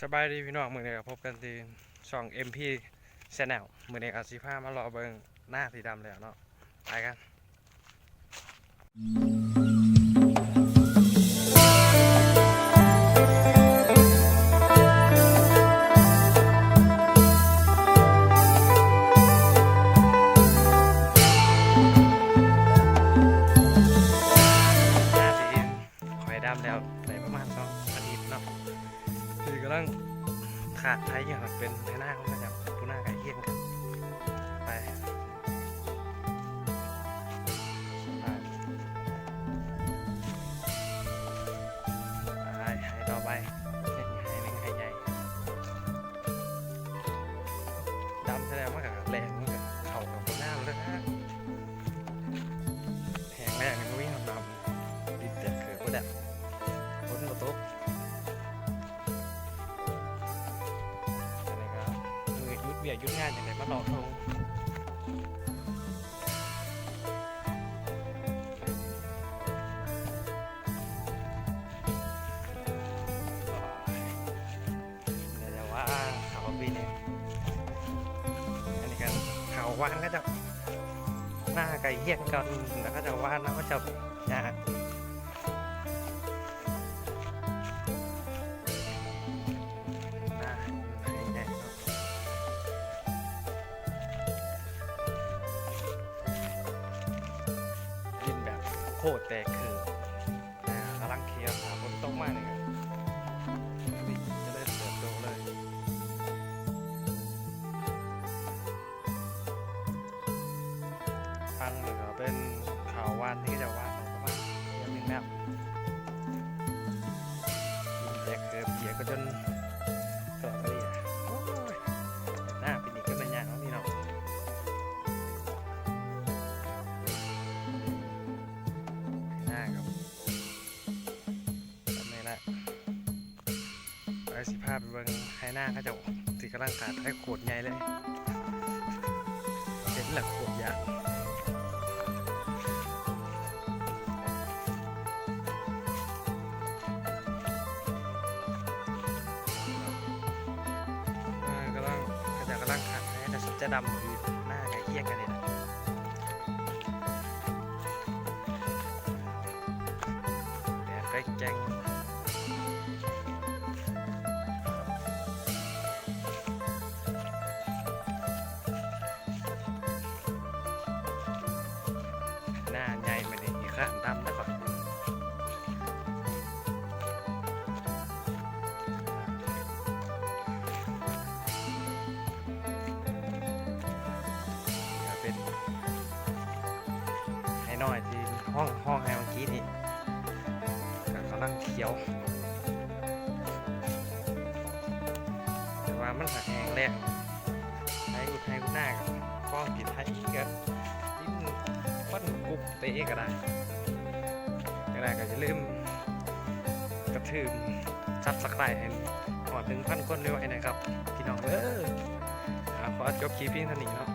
ສະບາຍດີພີ່ນ້ອງ ມື້ນີ້ກໍພົບກັນທີ່ຊ່ອງ ເອັມພີ Channel ມື້ນີ້ກໍຊິພາມາເລາະເບິ່ງນາທີ່ດຳແລ້ວເນາະ ໄປກັນ. ນາທີ່ຂ້ອຍດຳແລ້ວໄດ້ປະມານສອງອາທິດເນາະ ທີ່ກຳລັງຂາດໄຖຢູ່ ເປັນໄຖນາຂອງເຂົາເຈົ້າ ຜູ້ນາໃກ້ຄຽງກັນ ໄປ ໄປ ໄຖຕໍ່ໄປ ໄຖໃຫຍ່ ດຳແລ້ວມັນກໍແລ້ງ ມັນກໍເຂົ້າກັບບໍ່ງາມເລີຍ ແຫ້ງແລ້ງນີ້ບໍ່ມີຫຍັງດຳ ດິນແຕກເກີດເບິດແລ້ວ ຝົນບໍ່ຕົກ. ອັນນີ້ກໍມື້ຢຸດວຽກຢຸດງານຈັ່ງໄດ້ມາເລາະທົ່ງ ແຕ່ວ່າເຂົ້າປີນີ້ ອັນນີ້ກໍເຂົ້າຫວ່ານເຂົາເຈົ້າ ນາໃກ້ຄຽງກັນ ແລ້ວເຂົາເຈົ້າຫວ່ານນຳ ເຂົາເຈົ້າຫຍ້າ ນາໃຫຍ່ໆເນາະ ດິນແບບໂຄດແຕກຄື ນາກຳລັງຂຽວ ຖ້າຝົນຕົກມານີ້ກໍຈະເລີນເຕີບໂຕເລີຍ. ຝັ່ງນີ້ກໍເປັນເຂົ້າຫວ່ານທີ່ເຂົາເຈົ້າຫວ່ານໄປປະມານເດືອນໜຶ່ງແລ້ວ ແຕກເກີບ ເກຍກະຈົນກະລອກກະເລຍ ໂອ້ຍ ນາປີນີ້ກໍແມ່ນຍາກເນາະພີ່ນ້ອງ ນາກໍ ແບບນີ້ແຫຼະ ໄປ ຊິພາໄປເບິ່ງໄຮ່ນາເຂົາເຈົ້າ ທີ່ກຳລັງຂາດໄຖໂຄດໃຫຍ່ເລີຍ ເຫັນແລ້ວໂຄດຢາກ ເອີ ກຳລັງ ເຂົາເຈົ້າກຳລັງຂາດໄຖ ແຕ່ຊິຈະດຳ ນາໃກ້ຄຽງກັນນີ້ແຫຼະ. ແດດໄປແຈ້ງ ໜ້າໃຫຍ່ມື້ນີ້ ຂ້ານດຳແລ້ວ ເປັນໄຮ່ນ້ອຍທີ່ຮ້ອງ ຮ້ອງໄຫ້ເມື່ອກີ້ນີ້ ກໍກຳລັງຂຽວ ແຕ່ວ່າມັນກໍແຫ້ງແລ້ງ ໄຮ່ອຸດໄຮ່ອຸດນາກໍພໍກິນໄຮ່ ກໍກິນ ມັນກຸບເຕະກໍໄດ້ ຈັ່ງໃດກໍຢ່າລືມ ກະຖືມ Subscribe ໃຫ້ຮອດໜຶ່ງພັນຄົນໄວໆ ນະຄັບ ພີ່ນ້ອງເອີຍ. ອາ ຂໍຈົບຄລິບພຽງເທົ່ານີ້ເນາະ